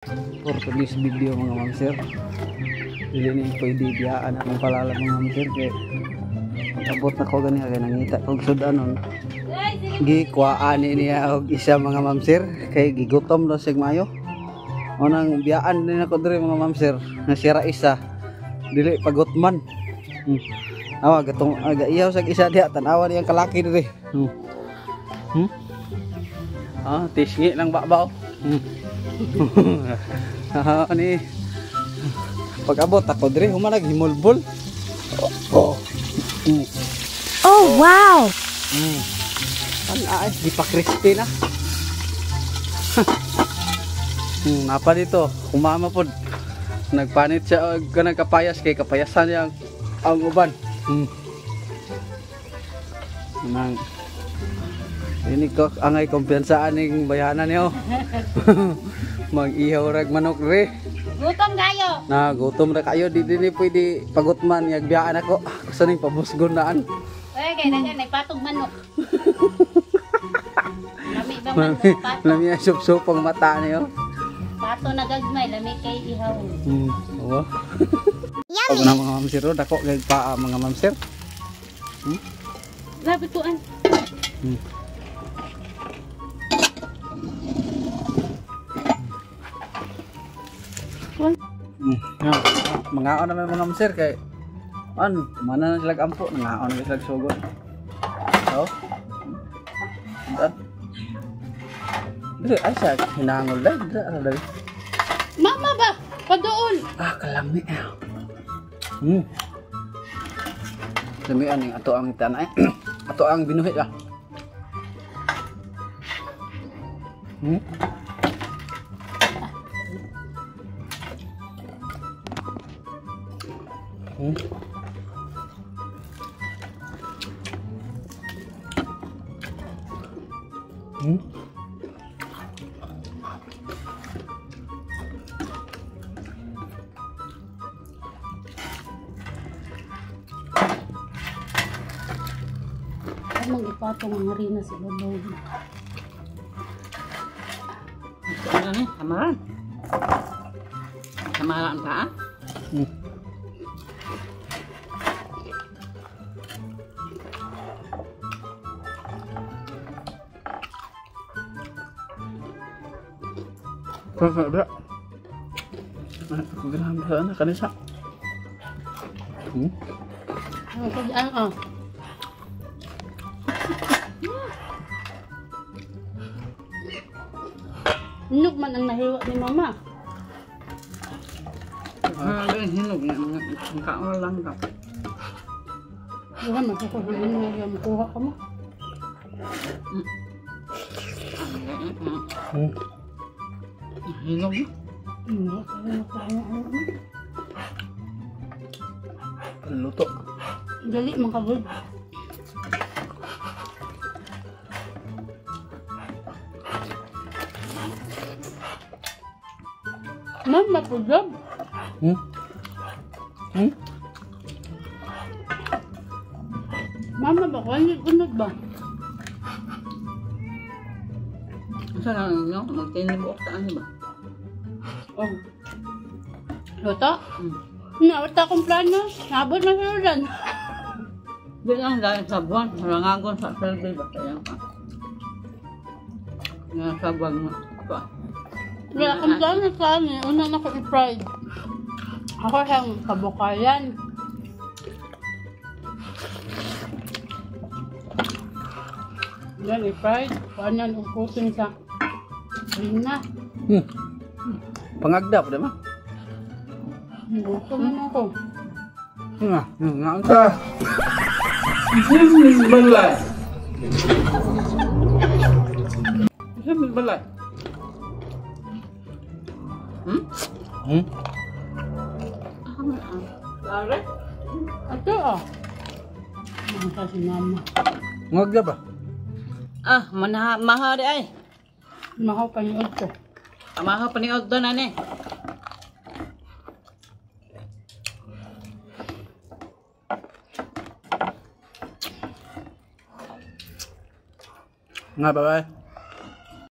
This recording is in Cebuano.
For today's video mga ma'am sir, dili ni pwede biyaan akong palala mga ma'am sir kay pag-abot na ko gani kay nangita kog sudanon gikuhaan niya og isa mga ma'am sir kay gigutom daw sig maayo. Unang biyaan din ako diri mga ma'am sir nga sira isa dili pagutman. Awa gatong aga iyaw sag isa diha tan-awa niyang kalaki diri. Ah, tisngi lang babaw. Ani pag-abot ako diri human naghimulbol. Oh. Oh, wow. An ay di pa crispy na. Napa dito, kumama pod. Nagpanit siya og kanang kapayas kay kapayasan niya ang uban. Nang ini ko angay kumpiyansa aning bayanan niyo. Mag-ihaw rag manok re. Gutom kayo. Na gutom ra kayo, di dinhi pwede pagutman yagbiyaan ako. Gusto ning pabusgon naan. Oy, kay dagan ay patog manok. Lami ba manok pato? Lami ang sup-sup ang mata niyo. Pato na gagmay, lami kay ihaw. Oo. Yummy. Ako na mga ma'am sir, dako kay paa mga ma'am sir. Grabe tuan. Mangaon naman mga ma'am sir kay an mana na sila ampo, nangaon na sila sugod. So. Dan. Dire ay sa hinangol dai, dire dai. Mama ba? Padool. Ah, kalami. Lami aning ato ang itanay. Ato ang binuhi ba. Among ipatong ang harina sa babaw. Ano ni? Samaran. Samaran pa? Bra. Ako ganahan sa ana kanisa. Ang Hinog man ang nahiwa ni mama. Hinog nga mga kaon lang ka. Wala man ko hinog nga makuha ka mo. Hinog. Luto. Dali man ka gud. Mama pugab. Mama ba ko unod ba? Unsa na no magtinibuok ta ani ba? Oh. Luto? Na wala akong plano. Nabot na sa ulan. Di lang dahil sa buwan, rangagon sa survey ba kaya ka? Nga sa buwan pa. Wala akong plano sa amin. Una na ko i-pride. Ako siyang kabukayan. Yan, i-pride. Paano ukutin sa rina. Pangagda pa, di ba? Gutom naman ako. Nga, nga. Balay. Balay. Lare? Ito ah. Mga si mama. Ngagda ba? Ah, maha di ay. Mahaw pa ni Odto. Mahaw pa ni Odto na ni. Nga, bye-bye.